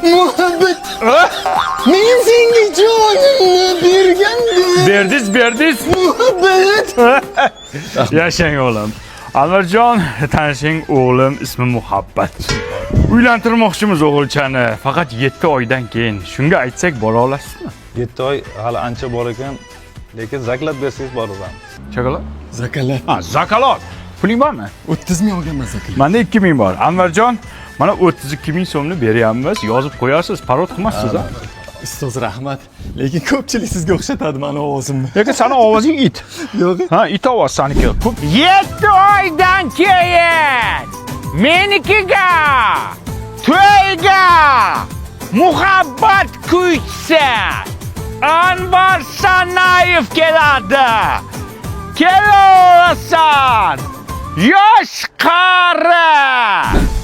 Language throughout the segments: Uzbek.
Muhabbat. Men senga jonimni bergandim. Berdiz, berdiz. Muhabbat. Yashang o'g'lim. Anvarjon, tanishing, o'g'lim ismi Muhabbat. Uylantirmoqchimiz o'g'ilchani, faqat 7 oydan keyin. Shunga aytsak bora olasizmi? 7 oy hali ancha bor ekan, lekin заклад bersangiz boraveramiz. Shokolad? Заклад. Ha, заклад. Puling bormi? 30 ming olganman заклад. Menda 2000 bor. Anvarjon, mana 32 ming so'mni beryapmiz. Yozib qo'yasiz, parod qilmassiz, ha? Ustoz, rahmat. Lekin ko'pchilik sizga o'xshatadi mani ovozimni. Lekin sani ovozing it. Yo'q. Ha, it ovoz saniki. 7 oydan keyin menikiga to'yga Muhabbat kuychisi Anvar Sanayev keladi. Kelaverasan. Yosh qari.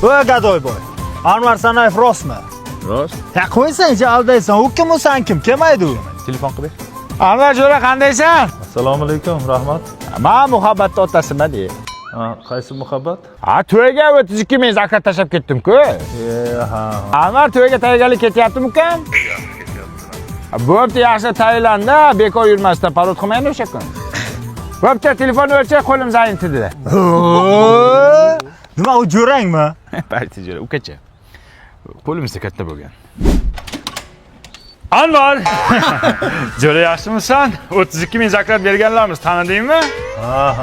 Voy gadoy boy. Anvar Sanayev rostmi? Rost. Ya qo'ysang, aldaysan. U kim, u san kim? Kelmaydi u. Telefon qilib ber. Anvar jo'ra, qandaysan? Assalomu alaykum, rahmat. Men Muhabbatni otasiman de. Ha, qaysi Muhabbat? Ha, to'yga 32 ming заклад tashlab ketdim-ku. E, ha. Anvar, to'yga tayyorgarlik ketyaptimi ukam? Bo'pti, yaxshi tayyorlanda, bekor yurmasdan parod qilmaydi o'sha kun. Bo'pti, telefonni o'chir, qo'lim занят dedi. Nima, u jo'rangmi? Parti jo'ra, ukacha. Qo'limizda katta bo'lgan. Anvar! Jo'ra, yaxshimisan? 32 ming заклад berganlarmiz, tanidingmi? Ha,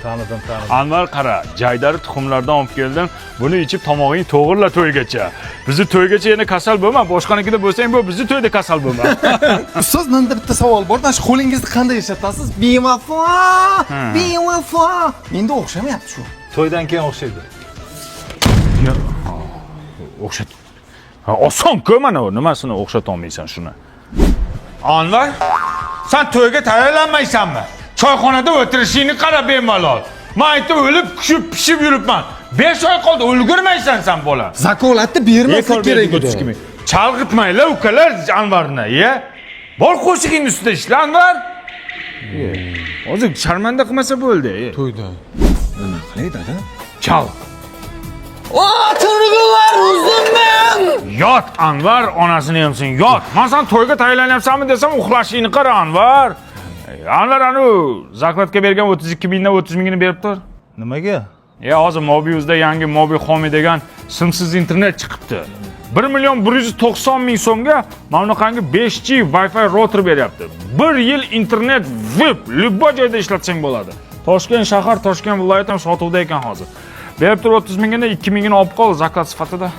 tanidim, tanidim. Anvar, qara, jaydari tuxumlardan olib keldim. Buni ichib tomog'ing to'g'irla to'ygacha. Bizni to'ygacha yana kasal bo'lma, boshqanikida bo'lsang bu, bizni to'yda kasal bo'lma. Ustoz, menda bitta savol bor. Mana shu qo'lingizni qanday ishlatasiz? Bevafo, bevafo. Menda o'xshamayapti shu. To'ydan keyin o'xshaydi. O'xshat. Ha, oson-ku mana u, nimasini o'xshata olmaysan shuni? Anvar, sen to'yga tayyorlanmaysanmi? Choyxonada o'tirishingni qara bemalol. Men aytib o'lib, kuyib, pishib yuribman. 5 oy qoldi, ulgurmaysan sen, bola. Заклад ni bermaslik kerak edi. Chalg'itmanglar, ukalar, Anvarni, ya. Bor, qo'shig'ing ustida ishla, Anvar. Hozir sharmanda qilmasa bo'ldi. To'yda. Nima qilay, dada? Chal. O'tirg'ular o'zimman. Yot, Anvar, onasini yemsin, yot. Men san to'yga tayyorlanyapsanmi desam, uxlashingni qara, Anvar. Anvar, anu заклад ga bergan 32 mingdan 30 mingini berib tur. Nimaga? Ya hozir Mobiuzda yangi Mobi Home degan simsiz internet chiqibdi. 1 million 190 ming so'mga mana bunaqangi 5G Wi-Fi router beryapti. 1 yil internet VIP, любой joyda ishlatsang bo'ladi. Toshkent shahar, Toshkent viloyati ham sotuvda ekan hozir. Berib tur 30 mingini, 2 mingini olib qol заклад sifatida.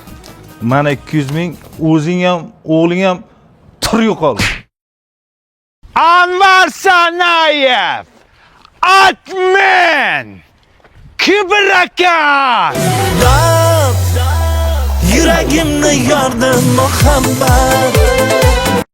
Mana 200 ming, o'zing ham, o'g'ling ham tur yo'qol. Anvar Sanayev! Atmen! Kibr aka! Yuragimni yordi muhabbat.